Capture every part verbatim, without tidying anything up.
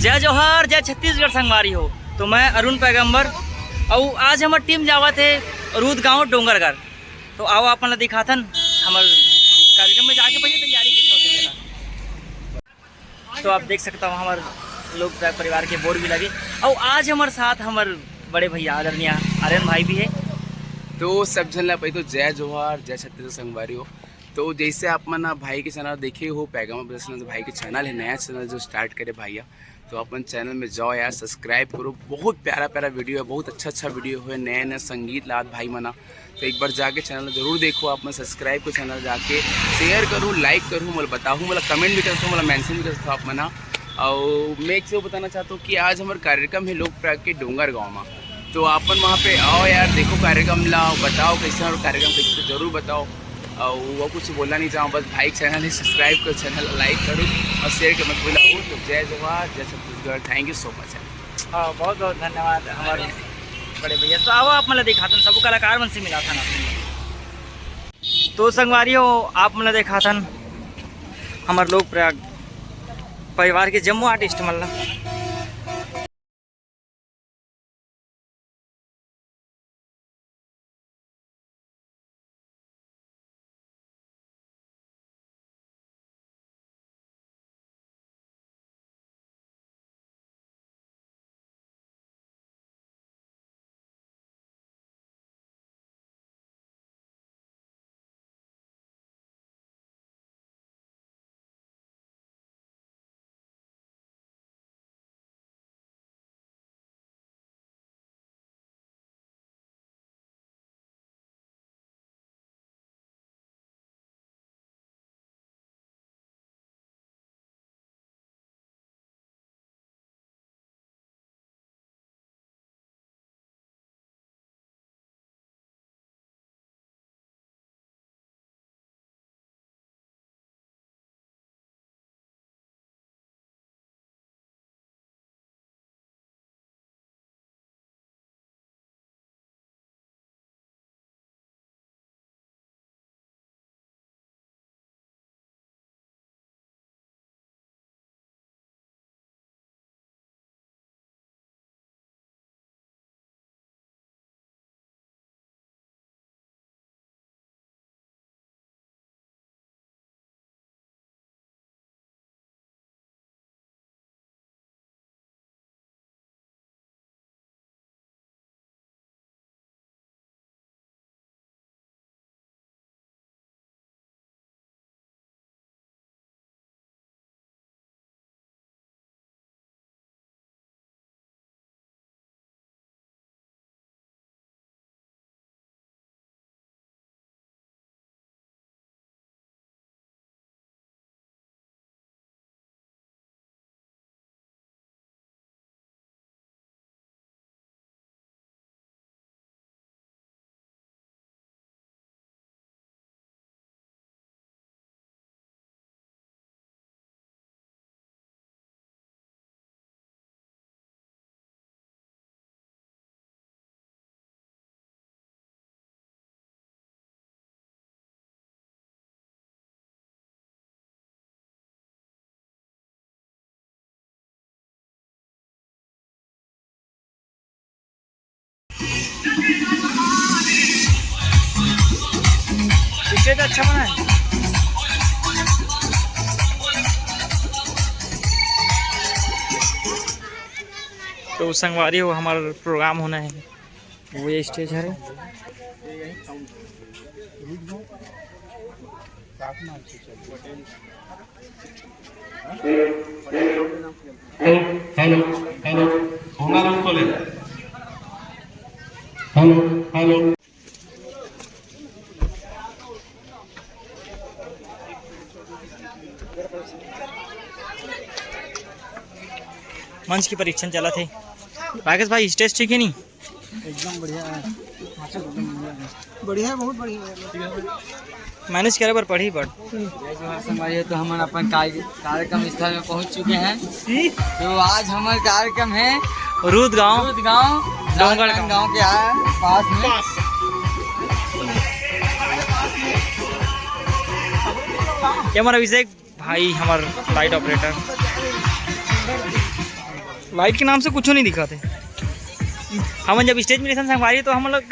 जय जोहार, जय छत्तीसगढ़ संगवारी हो। तो मैं अरुण पैगंबर, अउ आज हमर टीम जावत हे रूद गांव डोंगरगढ़। तो आओ आप मन ला दिखाथन हमर कार्यक्रम में जाके पहले तैयारी कैसे होथे तेला। तो आप देख सकता हो हमर लोक परिवार के बोर्ड भी लगे, अउ आज हमर साथ हमर बड़े भैया आदरणीय आर्यन भाई भी है। तो सब झन ला पहले तो जय जोहार, जय छत्तीसगढ़ संगवारी हो। तो जैसे आप मन ह भाई के चैनल देखे हो, पैगंबर ब्रदर्स भाई के चैनल है, नया चैनल जो स्टार्ट करे भैया, तो अपन चैनल में जाओ यार, सब्सक्राइब करो। बहुत प्यारा प्यारा वीडियो है, बहुत अच्छा अच्छा वीडियो है, नया नया संगीत लात भाई मन ह। तो एक बार जाके चैनल जरूर देखो, आप मन सब्सक्राइब करो चैनल जाके, शेयर करो, लाइक करो, मोला बताओ, मोला कमेंट भी करते हो, मोला मेंशन भी करते हो आप मन ह। और मैं एक चीज़ बताना चाहता हूँ कि आज हमारा कार्यक्रम है लोक प्रयाग के डोंगर गाँव में, तो आप मन वहाँ पे आओ यार, देखो कार्यक्रम ला, बताओ कैसे हमारा कार्यक्रम, कैसे जरूर बताओ। और वो कुछ बोलना नहीं चाहूँ, बस भाई चैनल है, सब्सक्राइब करो, चैनल लाइक करो और शेयर के मत भूलाओ। तो जय जोहार, जय Chhattisgarh, thank you so much। हाँ, बहुत बहुत धन्यवाद हमारे बड़े भैया। तो आओ आप मन ला दिखाथन, सब कलाकार मन से मिलाथन आप मन ला। तो संगवारी हो, आप मन ला दिखाथन हमर लोक प्रयाग परिवार के जम्मो आर्टिस्ट मन ला। स्टेज अच्छा बना है। तो संगवारी हो, हमारा प्रोग्राम होना है, वो ये स्टेज है। हेलो, हेलो, हेलो, हेलो, भोंगा रूम खोले। Hello, hello. मंच के परीक्षण चलत हे। राकेश भाई, स्टेज ठीक हे नहीं? एकदम बढ़िया है। बढ़िया है, बहुत बढ़िया है। मैनेज करे बर पड़ही बड़। जय जोहार संगवारी हो, तो हमन अपन कार्य-, कार्यक्रम स्थल में पहुंच चुके हैं। तो आज हमर कार्यक्रम है रूद गांव, रूद गांव, डोंगरगढ़ गांव। गांव के आ-, पास में। ये हमारा अभिषेक भाई, हमार लाइट ऑपरेटर। लाइट के नाम से कुछ नहीं दिखा थे। हमन जब स्टेज में रहिथन संगवारी, तो हमन लोग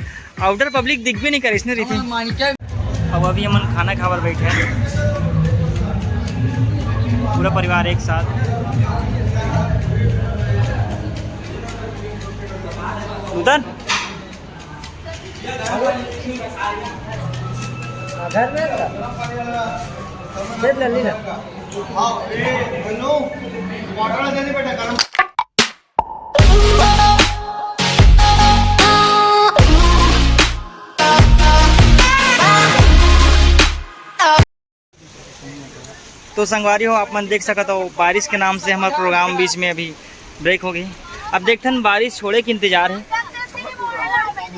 आउटर पब्लिक दिखबे नहीं करे, इसने रहिथे। अब अभी हमन खाना खाबर बैठे हैं, पूरा परिवार एक साथ। नूतन, घर में था। देख ले, ली ना। तो संगवारी हो, आप मन देख सकत हो, बारिश के नाम से हमार प्रोग्राम बीच में अभी ब्रेक हो गई। अब देखथन, बारिश छोड़े के इंतजार है।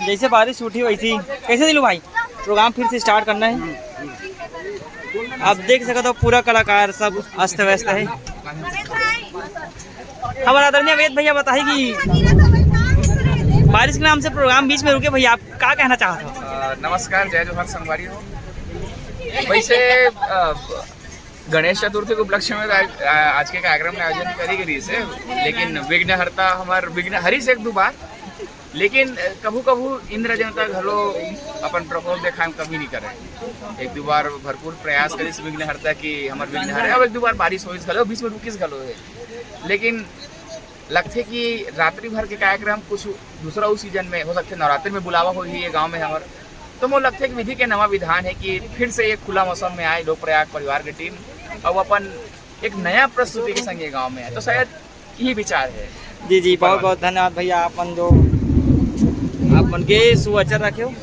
जैसे बारिश उठी वैसे ही। कैसे दिलू भाई, प्रोग्राम फिर से स्टार्ट करना है। आप देख सकत हो, पूरा कलाकार सब अस्त व्यस्त है। हमारा आदरणीय वेद भैया बताही कि बारिश के नाम से प्रोग्राम बीच में रुके। भैया, आप का कहना चाहत हो? अ, नमस्कार, जय जोहार संगवारी हो। वैसे, अ, गणेश चतुर्थी के उपलक्ष्य में आज, आ, आज के कार्यक्रम में आयोजन करी गई से, लेकिन विघ्नहर्ता हमार विघ्न हरी से एक दो बार, लेकिन कभू कभू इंद्र देवता घलो अपन प्रकोप देखाए में कमी नहीं करे। एक दो बार भरपूर प्रयास करिस विघ्नहर्ता की हमार विघ्न हरे, अब एक दो बार बारिश होइस घलो, बीच में रुकिस घलो है, लेकिन लगथे कि रात्रि भर के कार्यक्रम कुछ दूसरा उस सीजन में हो सकथे, नवरात्रि में बुलावा होही ये गांव में हमर, तो मोर लगथे कि विधि के नवा विधान है कि फिर से ये खुला मौसम में आए लोक प्रयाग परिवार के टीम और अपन एक नया प्रस्तुति के संग ये गांव में आए, तो शायद यही विचार है। जी जी, बहुत बहुत धन्यवाद भैया, आप मन जो आप मन के सुअचर रखे हो।